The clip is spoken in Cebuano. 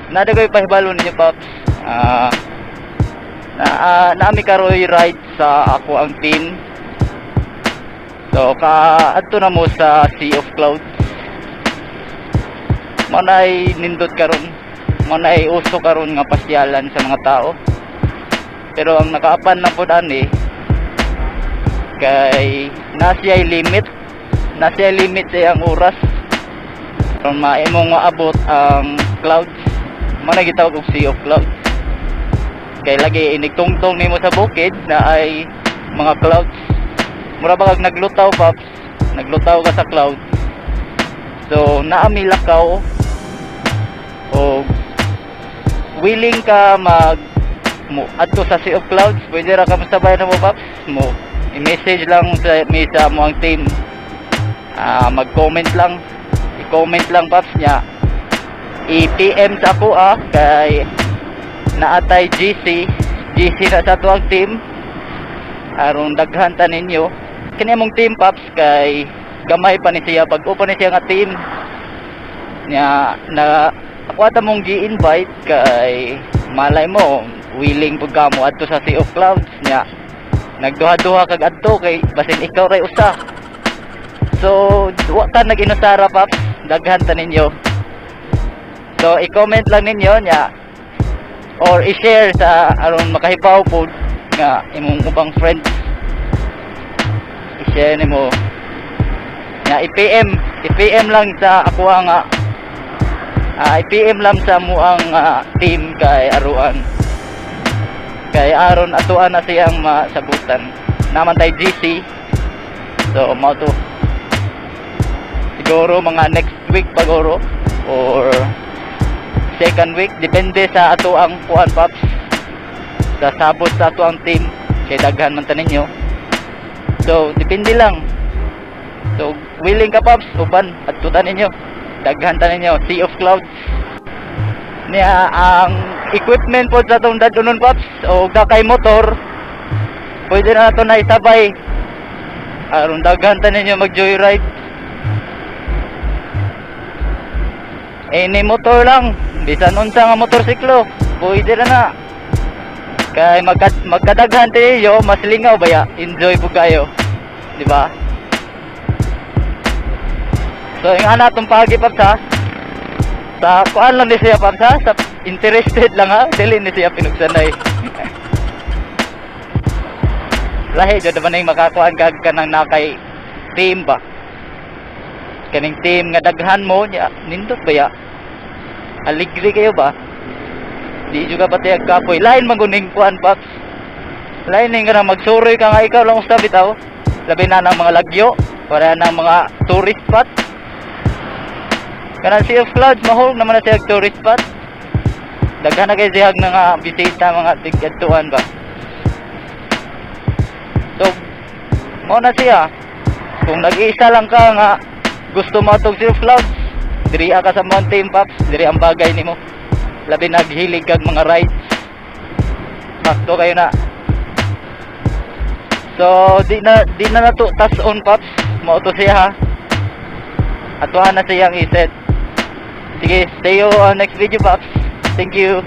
Naa ko'y pahibalo ninyo, Paps. Na naa mi karoy ride sa ako ang team. So ka adto na mo sa Sea of Clouds. Mao nay nindot karon. Mao nay uso karon nga pasyalan sa mga tao. Pero ang nakaapan lang pud ani kay naa siya'y limit. Naa siya'y limit sa iyang oras. Kung maimong maabot ang clouds, mao na gitawag og Sea of Clouds. Kay lagi inigtungtong nimo sa bukid naay mga clouds. Mura ba kag naglutaw, Paps? Naglutaw ka sa clouds. So naa mi lakaw o willing ka mag mo adto sa Sea of Clouds, pwede ra ka mosabay namo, Paps. Mo i-message lang sa mi sa among team. Mag-comment lang. I-comment lang, Paps, niya. I-PM sa ako kay naa tay GC GC na sa atuang team aron daghan ta ninyo. Kini among team, Paps, kay gamay pa ni siya, bag-o pa ni siya nga team nya. Na ako ata mong gi-invite kay malay mo willing pud ka mo adto sa Sea of Clouds nya nagduha-duha kag adto kay basin ikaw ray usa. So wa ta nag-inusara, Paps, daghan ta ninyo. So i-comment lang ninyo nya or i-share sa aron makahibaw pod nga imong ubang friends. I-share nimo nya, i-PM lang sa ako nga i-PM lang sa amuang team kay aron atuan na siyang masabutan naman tay GC. So mao to, siguro mga next week paguro or second week, depende sa ato ang kuan, Paps, sa sabot sa ato ang team kay daghan man ta ninyo. So depende lang. So willing ka, Paps, uban adto ta ninyo, daghan ta ninyo, Sea of Clouds niya. Ang equipment po sa atong dadunon, Paps, o kakay motor, pwede na nato na isabay aron daghan ta ninyo mag joyride. Any motor lang, bisan unsa nga motorsiklo, pwede na na. Kay magkadaghan tayo, mas lingaw baya, enjoy po kayo. Di ba? So, yung ana atong pagi, Paps, ha. Sa kuan lang ni siya, Paps, ha, sa interested lang ha, dili ni siya pinugsanay. Lahi jud naman ning makakuan kag kanang nakay team ba. Kaning team nga daghan mo nya, nindot ba ya? Aligre kayo ba? Di juga pati kapoy. Lain man guning kuan, Paps. Lain ning kanang magsuroy ka nga ikaw lang usa bitaw. Labi na ng mga lagyo, para ng mga tourist spot. Kanang Sea of Clouds, mahulog naman na siya tourist spot. Daghan na kay siyag nga bisita, mga tig-adtuan ba. So, mao na siya. Kung nag-iisa lang ka nga gusto mo atong Sea of Clouds, diri ka sa Mountain, Paps, diri ang bagay nimo. Labi naghilig kag mga rides. Sakto kayo na. So, di na nato tas-on, Paps. Mao to siya ha. Atuan na siyang iset. Sige, see you on next video, Paps. Thank you.